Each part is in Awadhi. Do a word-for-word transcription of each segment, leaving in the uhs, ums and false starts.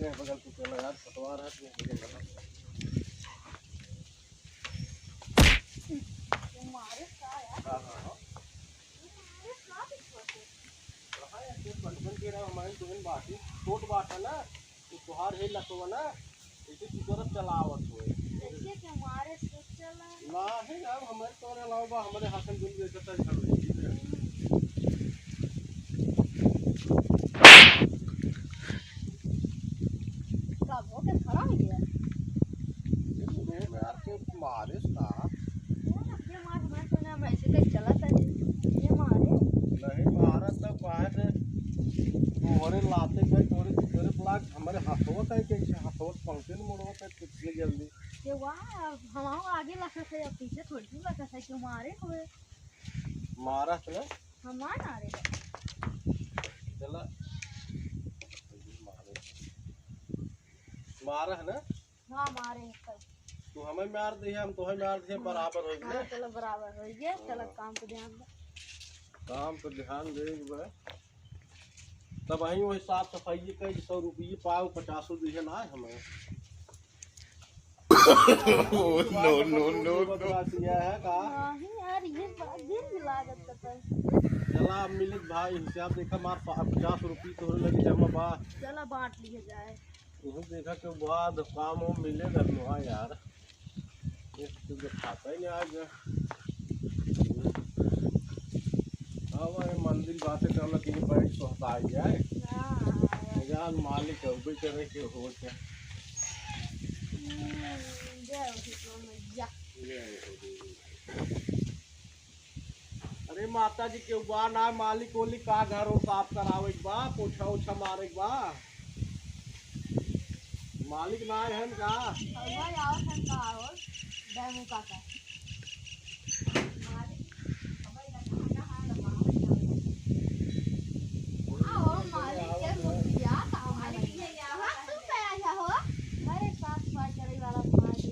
ये बगल से चला यार, पतवार है, ये बगल वाला। ये मारे का यार? हाँ, हाँ, हाँ। ये मारे का दिखा दे? कहाँ है? ये बचपन के रहा, हमारे तो इन बात ही, छोट बात है ना, तो तुहार है लसवा ना, इसे तू करत चलावत हुए। कैसे के मारे से चला? नाही, अब हमारे तोरे अलावा बा, हमारे हाथ में दुनिया के तय खड़ो है, ठीक है? कब हो के खड़ा हो गया? ये सुबह में यार के मारे सा। ये मार, हमारे तो ना वैसे तक चला था, ये मारे। नहीं, मारा तब बाहर से तोरे लाते गए, तोरे, तोरे ब्लाक हमारे हाथवा का, कैसे हाथवा पहुँचे न मोड़वा का, कितने जल्दी। ये वाह, हम आगे लखत है, अब पीछे थोड़ी दूर लखत है, क्यों मारे हुए? मारा है ना? हम मार मारे हैं। चला। मारा है ना? हाँ, मारे हैं सब। तू हमें मार दे, हम तोहे मार दे, बराबर हो गए। हाँ, चलो, बराबर हो गए। चलो, हाँ। काम पे ध्यान दे। काम पे ध्यान दे एक बार। तब वही, वही साफ सफाई के सौ रुपये पाव, पचासो दिए ना हमें। Oh, no, no, no, no। बदला दिया है का? नहीं यार, ये बा-, ये भी लागत का था। चला, अब मिलित भाई, हिसाब देखा, मार पा-, पचास रुपये तोहरे लगे जमा बा। चला, बांट लिए जाए। तुहू देखा के बाद काम हो मिले रहलो, हाँ यार। ये तो जो खाता ही नहीं आज। हाँ, वही मंदिर बात है, कहला कि ये पैर सोहता ही जाए। हाँ। जान मालिक है, उबे करे के हो क्या? हम्म, जय हो शीतला मैया। जय हो देवी। अरे माता जी, केहू बा ना, मालिक ओलिक का घर हो साफ करावे के बा, पोछा ओछा मारे के बा। मालिक ना आए हन का? अरे भाई, आवत हन का हो? डैमू काका। आओ, मालिक के मुखिया, का मालिक के यहाँ तू पे आया हो? अरे, साफ सफाई करे वाला,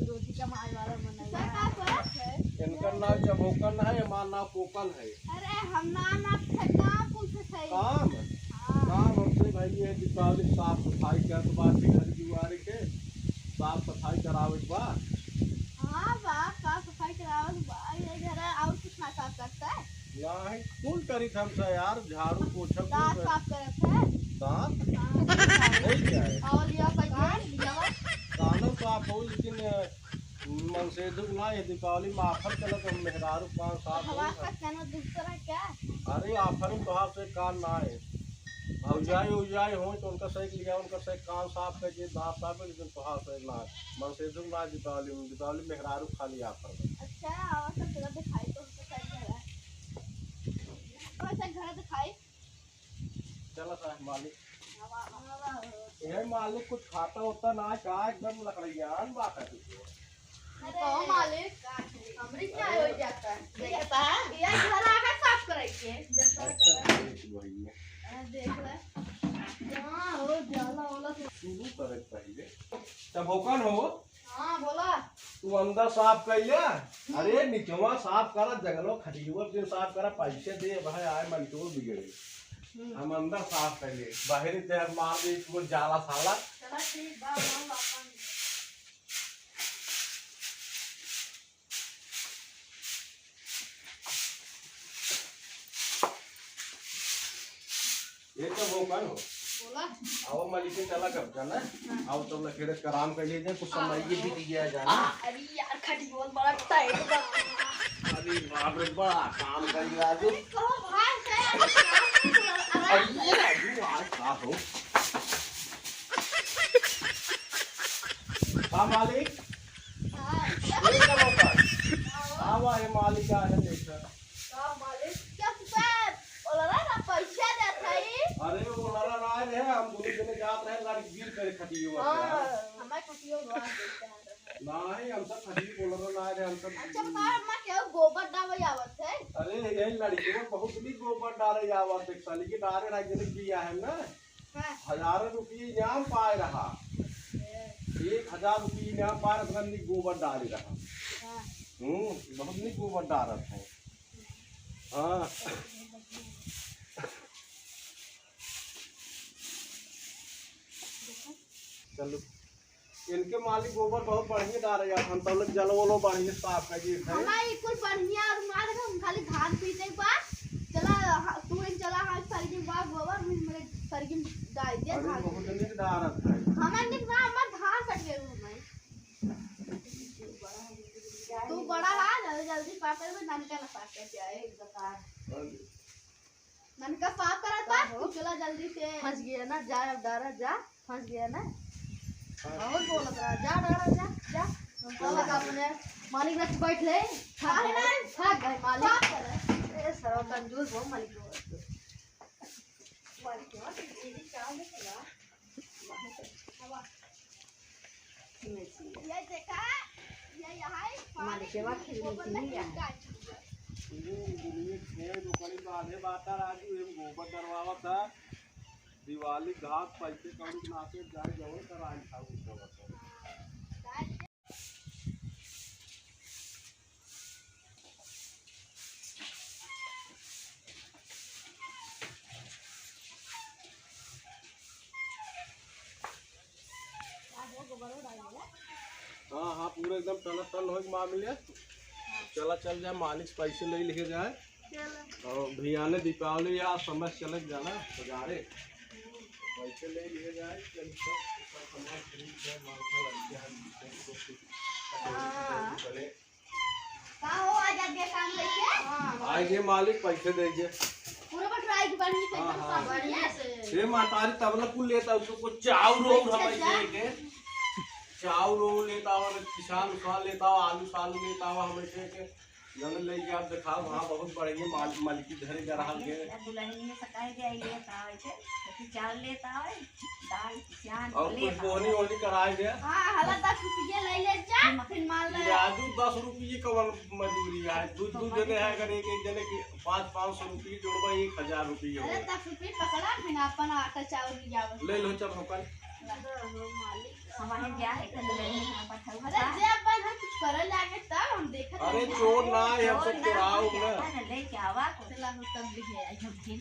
रोटी कमाए वाला मन है। का करत है? इनकर नाम चबोकन है, हमार नाम पोकन है। अरे, हम ना, ना, से काम पूछत है। काम? हाँ। काम हमसे भाई ये दीपावली साफ सफाई करत बाटे, घर दुआरे के साफ सफाई करावे के बा। हाँ बा, साफ सफाई करावे के बा। ये घर और कुछ ना साफ करता है? नहीं, कुल करी हमसे यार, झाड़ू पोछा कुल दांत कर- साफ करत है? दांत? हाँ। नहीं क्या है? और ये कहिए, ये दांत साफ हो, लेकिन मनसेधु ना, ये दीपावली में आफर चलत, हम मेहरारू पाँच सात हवा होई का है। कहना दूसरा क्या? अरे आफर में तोहार से कान ना है। भौजाई उजाई होई तो उनका सही लिया, उनका सही कान साफ कर दिए, दांत साफ कर, लेकिन तोहार सही ना है। मनसेधु ना दीपावली में, दीपावली मेहरारू खाली आफर में। अच्छा, और सब जगह दिखाई तो उनका सही घर है। और सही घर दिखाई। चला साहब मालिक। ये मालिक कुछ खाता होता ना, का एकदम लकड़ियान बात है तू। अरे कहो मालिक, हमरी क्या हो जाता है? देखता है? ये घर आके साफ करे के। अच्छा, देख वही है। अरे देख ले। हाँ, हो जाला वाला तो। शुरू करे पहले। तब होकन हो। हाँ, बोला। तू अंदर साफ कर ले। अरे, निचवा साफ करा, जंगलो खटियो के साफ करा, पैसे दे, भाई, आए मलकिनो बिगड़े। हम्म। हम अंदर साफ कर ले, बाहरी ते मार दे, वो जाला साला। चला, ठीक बा, हम अपन ये तो वो का हो? बोला। आओ मालिक के चला कब जाना? हाँ। आओ तब लखेड़े कराम कर लिए जाए, कुछ समय ये भी दिया जाना। अरे यार, खटियोल बड़ा टाइट बा। अरे बाप रे, बड़ा काम कर लिया आज। अरे कहो भाई, क्या यार, काम कर लिया? अरे ये राजू, आज का हो? हाँ मालिक। हाँ। ये क्या होता है? हाँ, वाह, ये मालिक आ है, देखा। का मालिक? क्या तुझे बोला रहा ना, पैसा देत है? अरे, वो बोला रहा ना रहे, हम दोनों जने जात रहे, लड़की गिर करे खटियो हाँ, पे। हमारे खटियो बाहर देखते हैं। नहीं, हम सब खटियो बोला रहा ना रहे, हम सब अच्छा, बताओ, अम्मा, क्या गोबर डाले आवत है? अरे, ये लड़की में बहुत भी गोबर डाले आवत है, साली के डाले रह गए किया है ना। हाँ। हजारों रुपये इनाम पाए रहा। अच्छा। एक हजार रुपये इनाम पाए रहा, पता नहीं गोबर डाले रहा। हाँ। हम्म, बहुत नहीं गोबर डालत है। हाँ। चलो, इनके मालिक गोबर बहुत बढ़िया डारे जात, हम तब लोग जलो वलो बढ़िया साफ कर दिए थे। हमारे कुल बढ़िया और मार के हम खाली धान पीटे के बाद चला, हाँ, तू इन चला, हाँ, सरगी बा गोबर में मेरे सरगी में डाल दिया अरे, धान बहुत पीटे। निक डारत है। हमारे निक ना, हमारे धान कट गए हमारे। तू बड़ा है, जल्दी, जल्दी पापड़ में ननका ना पाके जाए। ननका साफ करत बा, तू चला जल्दी से। फंस गया ना, जा अब डारा जा, फंस गया ना। बहुत बोलत रहा, जा डारा जा, जा। हम कहले का अपने मालिक रख बैठ ले, भाग गए, भाग गए मालिक। ए, सरवा कंजूस हो मालिक हो। मालिक हो, ये का लेके बा? ये देखा, ये यहाँ है, मालिक के बाद फिर गोबर में नहीं किया। ये दुनिया के ढेर जो करीब आधे बाता राजू, एम गोबर डरवावत है। दिवाली घाट पैसे कौड़ी के नाते जाए जवन कराई था उ सब। हाँ, हाँ, पूरा एकदम टनाटन होइके मार मिले। चला, चल जाए, मालिक से पैसे ले लिहे जाए। और भियाने दीपावली या समय से चले जाना बाजारे, पैसे ले लिहे जाए। चल, सब, सब सामान खरीद जाए, माल सामान लग जाए, सब कुछ। हाँ। चले। का हो, आज आपके काम कैसे? हाँ, आज ये मालिक पैसे देंगे। पूरा बटराई के बढ़िया से हाँ, एकदम हाँ। साफ बढ़िया से। हे महतारी, तबला कुल लेता, उसको चाउर और अच्छा, हमें अच्छा। दे के। चाउर और लेता हुआ, पिसान उसान लेता हुआ, आलू सालू लेता हुआ, हमें दे के। जन ले के आप दिखाओ, हाँ, बहुत बढ़िया माल, मालिक के घरे ग्राहक गए। दुल्हन में सकाई दे, ये का है के? तो चाउर लेता है, दाल, पिसान और कुछ बोहनी वोहनी कराए दे। हाँ, हला दस रुपये ले ले जा, फिर माल ले। राजू, दस रुपये कवन मजूरी है? दू, दू जने हैं, अगर एक, एक जने के पाँच, पाँच सौ रुपये जोड़बा, एक हजार रुपये अरे, होगा। दस रुपये पकड़ा, फिर अपन आटा चाउर ले जाओ। ले लो, चल, होकर। हमारे ब्याह है, तो ले लो, हम पठाऊ अरे, बता। जे अपन हम कुछ करे लागे, तब हम देखत अरे, हैं। चोर ना है, हम सब चोर ना, चोराओ हम ना। क्या ना, लेके आवा को। चला, हम तब भी ले आई, हम फिर।